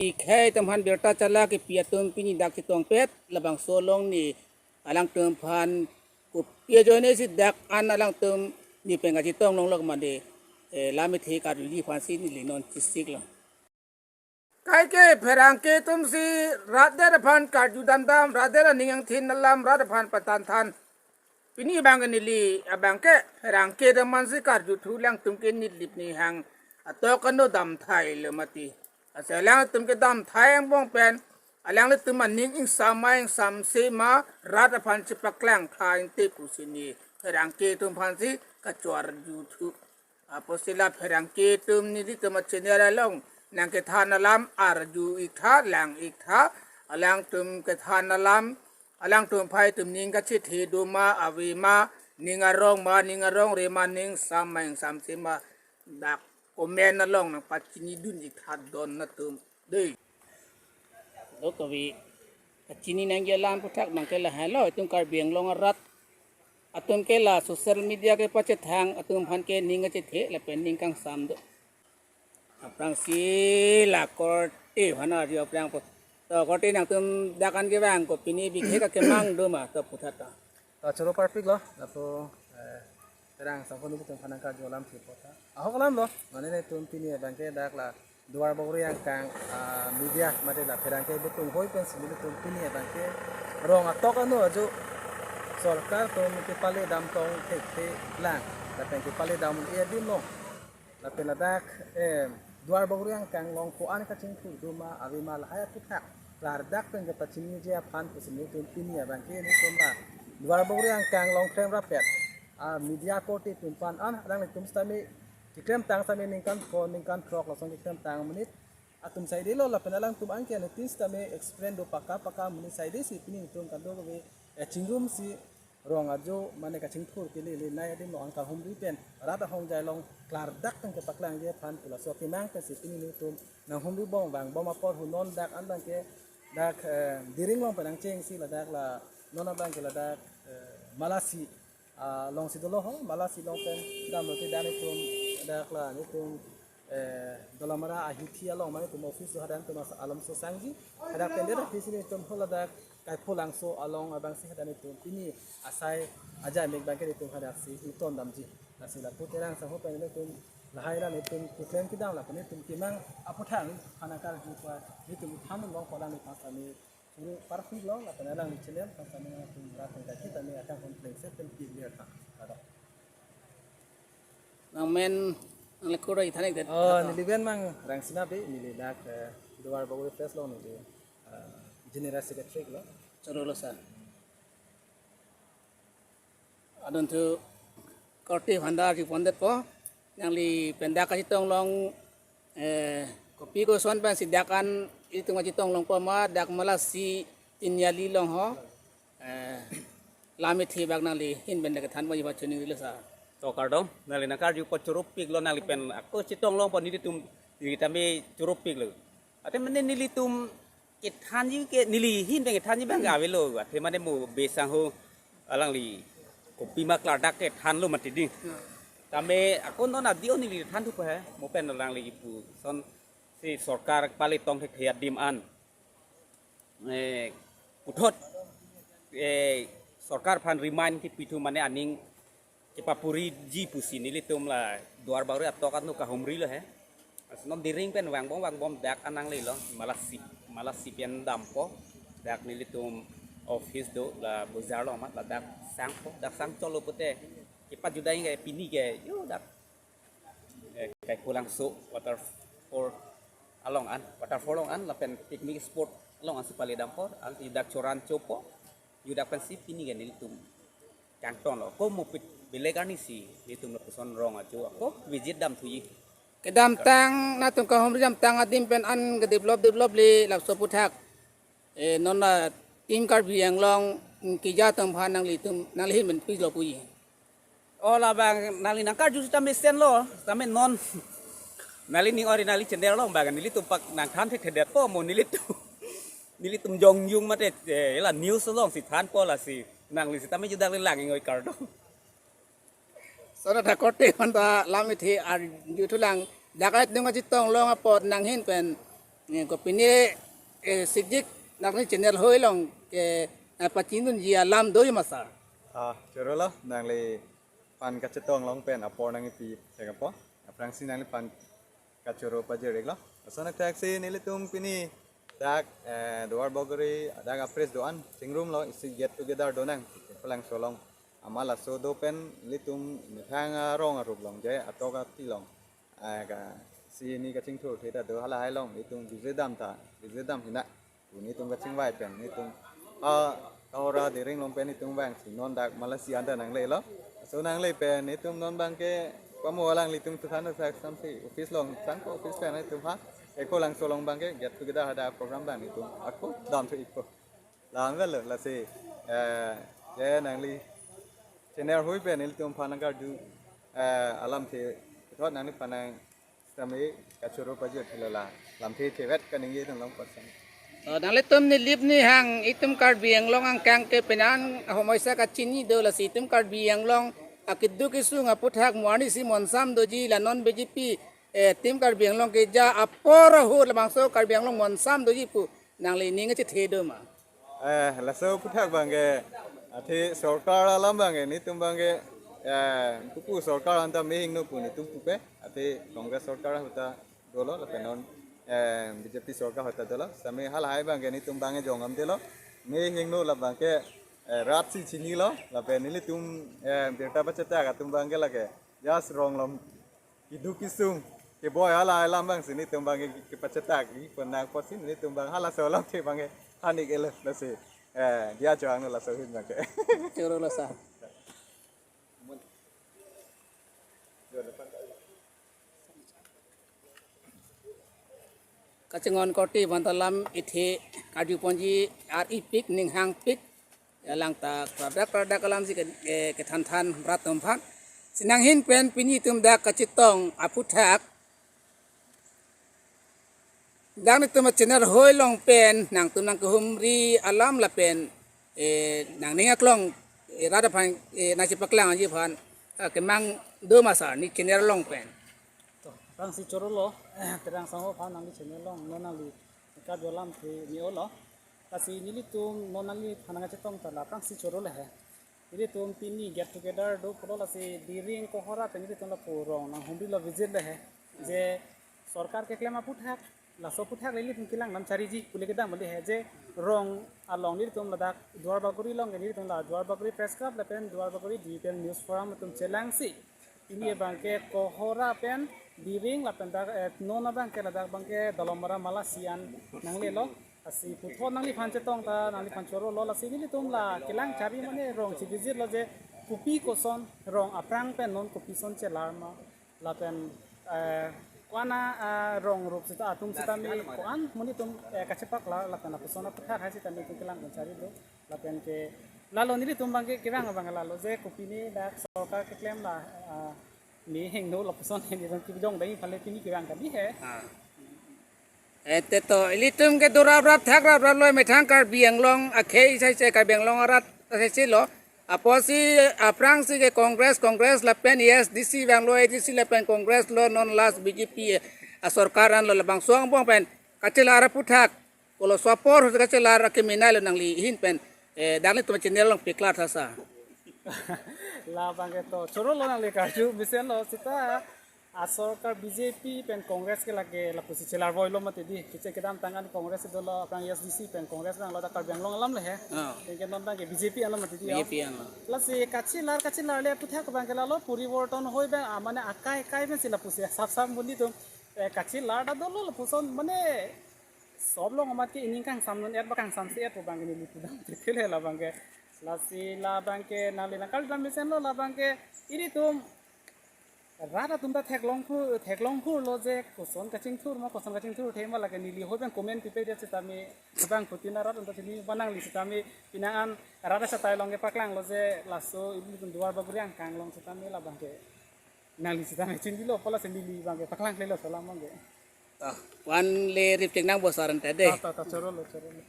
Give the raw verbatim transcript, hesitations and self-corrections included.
Ikhei atum aphan birta chala kipi atum pini dak chetongpet, labangso along ne alangtum aphan kopi ajoine si dak an alangtum ne pen kachetong longlok mane, eh, lam ithe karjuji aphan si neli non chesik lo. Kaike pherangke atum si rat det aphan karju damdam, rat det aning angthin alam rat aphan pathan than. Pini abang ke neli abang ke pherangke atum aphan si karjuthu, alangtum ke nilip nihang atok ano damthai lo mati. Ase alangtum ke damthai angbong pen alanglitum aning ingsam ma ingsamse ma rat aphan chepaklang tha inte pusi ne pherangke atum aphan si kachorjuthu. Apotsi la pherangke atum nelitum a-channel along nangkethan alam arju ik tha, lang ik tha, alangtum kethan alam, alangtum aphai atum ning kachethe do ma, ave ma, ning arong ma, ning arongre ma, ning ingsam ma ingsamse ma, dak comment along nangpachinidun ik tha don atum dei. Lo kave kachini nangji alam aphuthak abang ke lahai lo, itum Karbi Anglong arat atum ke la social media kepachethang atum aphan ke ning kachethe lapen ning kangsam do. Aphrangsi la korte aphan arju aphrang po. To korte, nangtum dak an kevang ko, pini bikhe kakemang do ma, to putha ta. To choro parpik lo, lapu, eh, terang sangkoni itum aphan nangkarju alam si putha. Ahok alam lo, mane netum pini abang ke dak la Duar Bagori angkang, ah, media mate la pherangke atum hoi pensi nelitum pini abang ke rong atok ano ajo sorkar atum kepale damtong thekthe lang, lapen kepale dam-un-e adim lo. Lapen ladak, eh, Duar Bagori angkang along ko-an kachingthur do ma, ave ma, lahai aphuthak klardak pen kepachiniji aphan pusi nelitum pini abang ke nelitum la Duar Bagori angkang along klemrappet, ah, media korte atum aphan an alanglitum sitame keklemtang sitame ningkan ko ningkan throk lason keklemtang amonit atum saide lo, lapen alangtum anke anuttin sitame explain do paka paka amonit saide si pini nelitum kado kave, eh, chingrumsi rong ajo mane kachingthur kelelenei adim along an kahumri pen rat ahongjai along klardak pen kepaklangji aphan pu laso akemang pensi pini nelitum nanghumri bom vangbom apor hu non dak an abang ke dak, eh, Diring along pen nangchengsi ladak la non abang ke ladak, eh, Malasi, ah, alongsi dolo ho, Malasi along pen damlote dak netum dak la netum, eh, Dolamara ahithi along mane netum office do, hadak netum as-, alomso sangji. Hadak pen det aphi si netum ho ladak Kaipholangso along abang si hadak netum pini asai ajai mek abang ke netum hadak si ington damji. Lasi lapu terang sangho pen netum lahai la netum keklem kedam lapen netum kemang aphuthak aphan nangkarju pa netum than longpo, alang netum sitame choro parpik lo lapen alangli channel aphan sitame nangtum rat nangkakit tame akam hon plengset pen pik lir tha. Kadok. Nangmen nanglekur rai thanik det. Oh, neli ven mang Rangsina Bey, neli dak, eh, Duar Bagori Press along neli, eh, General Secretary lo. Choro lo sir. Adon thu korte aphan ta arju pondetpo. Nangli pen dak kachetong long, eh, kopi koson pensi dak an itum kachetong longpo ma, dak Malasi Tiniali along ho. Eh, lam ithe bak nangli ahin pen dak kethan ponji aphan choningri lo sir. To kardom, nangli nangkarju apot choropik lo, nangli pen ako chetong longpo, nelitum, neli tame choropik lo. Athe mane nelitum kethanji ke, neli ahin pen kethanji abang ke avelo. Athe mane mo Bey sangho alangli kopi ma klardak kethan lo mati ding. Tame ako non adio neli thanthupo he, mo pen alangli ipu son si sorkar pale tong thekthe adim an, eh, puthot, eh, sorkar aphan remind kipithu mane aning kepapuriji pusi nelitum la Duar Bagori atok ano kahumri lo he. As non Diring pen vangbom vangbom dak an nanglelo, Malasi, Malasi pen dampo, dak nelitum office do la bojar along amat, ladak sangpo, dak sang cholo pute. Kipat judai ke pini ke yo dak, eh, Kaipholangso waterfall along an, waterfall along an lapen picnic spot along an si pale dampo, ansi dak choran chopo, yo dak pensi pini ke nelitum kangton lo. Ako mopit belek arni si nelitum lapuson rong ajo ako visit damthuji. Kedamtang nangtum kahumri damtang adim pen an kedevelop develop le lapuson aphuthak. Eh, non la Team Karbi Anglong, mm, keja atum aphan nanglitum, nangli ahin pen pilo puji. Oh, labang nangli nangkarju sitame sen lo, sitame non nangli ning ori nangli channel along abang nelitum pak nangthan thekthedetpo mo, nelitum, nelitum jongjung mate, eh, la news along si thanpo, lasi nangli sitame judak le lang ingoi kardom. Sona ta korte aphan ta lam ithe arjuthulang, dak an itum kachetong long apot nang ahin pen Nge ko pini, eh, sikjik nangli channel hoi along ke, eh, pachinidunji alam do ma sir? Ah, choro lo, nangliphan kachetong along pen apor nangkipi sek apo. Aphrangsi nangliphan kachoro pajir-iklo. Lason athaksi nelitum pini dak, eh, Duar Bagori dak a-press do-an chingrumlo, isi get together do nang Khulangso along. Amat laso do pen nelitum methang arong arup along je atok ati along, ah, ka, si ni kachingthurthe ta do, halahai along nelitum bije dam ta, bije dam hina. Nelitum kachingvai pen nelitum, ah, Kohora Diring along pen nelitum vangsi non dak Malasi anta nanglelo. So nangle pen nelitum non abangke pamo alanglitum tuthan sa samsi office along, sangko office pen nelitum ha, eh, Khulangso along abangke get together hadak program abang nelitum ako damthu-ikpo. La-an avelo, lasi, eh, je nangli channel hoi pen nelitum aphan nangkarju, eh, alamthe puthot nangliphan nang sitame kachoro pajir thilo, la lamthe thevet kaningje atum along pasang. Oh, nanglitum nilip nihang itum Karbi Anglong angkang ke penang ahomoisa kachini do, lasi itum Karbi Anglong akeduk kesung aputhak mo arnisi monsam doji, la non B J P, eh, itum Karbi Anglong keja apor ahut labangso Karbi Anglong monsam doji pu nangli ning kachethe do ma? Eh, laso aputhak abangke, athe sorkar alam abangke nelitum abangke, eh, pupu sorkar anta mehingno pu nelitum pupe, athe Congress sorkar ahut ta dolo, lapen non, eh, B J P sorkar ahut ta dolo. Sitame halahai abangke nelitum abangke jongam delo. Mehingno labangke, eh, rat si chinilo, lapen nelitum, eh, birta pachetak atum abangke lake just rong along keduk kesung keboi halahai alam abangsi nelitum abangke kepachetak-ikpon nang apotsi nelitum abang halaso alamthe abangke han-iklo, lasi, eh, diya chohangno laso ahin abangke. Choro lo sir. Kachinghon korte aphan ta lam ithe karjuponji, ar-ipik ninghangpik, alang ta kradak kradak alamsi ke, ke, kethan than rat atum aphan. Si nanghin pen pini itum dak kachetong aputhak, dak nelitum channel hoi along pen nangtum nangkehumri alam lapen, eh, nangning aklong, eh, rat aphan, eh, nangchepaklangji aphan, eh, kemang do ma sir, ne channel along pen? To, aphrangsi choro lo, Terang Sangho aphan nangli channel along non nangli karju alamthe me-olo. Lasi nelitum non nangliphan nangkachetong ta la aphrangsi choro lo he. Nelitum pini get together do pulo, lasi Diring Kohora pen nelitum lapu rong nanghumrilo, visit lo he. Je sorkar keklem aputhak, laso aputhak le nelitum kelang lam chariji pule kedam bali he, je rong along nelitum ladak Duar Bagori along ke nelitum la Duar Bagori Press Club lapen Duar Bagori Digital News Forum atum chelangsi pini abangke Kohora pen Diring lapen dak, eh, non abangke ladak abangke Dolamara Malasi an nanglelo. Lasi puthot nangliphan chetong ta nangliphan choro lo, lasi nelitum la kelang chari mane rong si visit lo je kopi koson rong aphrang pen non kopi son chelar ma, lapen, eh, ko-an, eh, rong rup sita atum sitame ko-an mo nelitum, eh, kachepaklang, lapen lapuson aputhak hai sitame nelitum kelang pen chari do. Lapen ke lalo nelitum abangke kevang abang lalo je kopine dak sorkar keklem la, ah, mehingno lapuson he nelitum kebidong dai aphan le pini kevang kali he. Ah. Ante to, ilitum ke do raprap thak raprap lo, methang Karbi Anglong akhei saise, Karbi Anglong arat saise lo. Apotsi aphrangsi ke Congress, Congress lapen A S D C vanglo, A S D C lapen Congress lo, non last B J P, eh, asorkar anlo, labangso angbong pen kachelar aputhak, kolo so apor ahut kachelar akemena lo nangli ahin pen, eh, dak nelitum channel along paklar tha sir. Labangke to choro lo, nangli karju mesen lo sita asorkar B J P pen Congress ke lake lapusi chelar voilo mati di. Kiche kedamtang an Congress dolo, aphrang A S D C pen Congress vanglo, dak Karbi Anglong alam le he. Ah. Anke non abangke B J P alam mati di. B J P alam. Lasi kachelar kachelar le aputhak abangke lalo poriborton hoi abang, ah, mane akai akai pensi lapusi sap sap mo nelitum, eh, kachelar ta dolo lapuson mane sob along amat ke ining kangsamdun-et ba kangsamse-et pu abangke neli pudam titile labangke. Lasi labangke nangli nangkarju dam mesen lo, labangke ilitum rat atum ta theklong thu, theklong thurlo je koson kachingthur ma, koson kachingthurthe ma, lake neli hoi pen comment pipe dia sitame, bang putin rat atum ta chini ba nangli sitame, pini an rat asatai along kepaklanglo je laso ilitum Duar Bagori angkang along sitame labangke nangli sitame chinilo pu lasi neli abangke paklang klelo laso alam abangke. Ah, wan le rip chengnang bo sir ante de. Ta, ta, ta, choro lo, choro lo.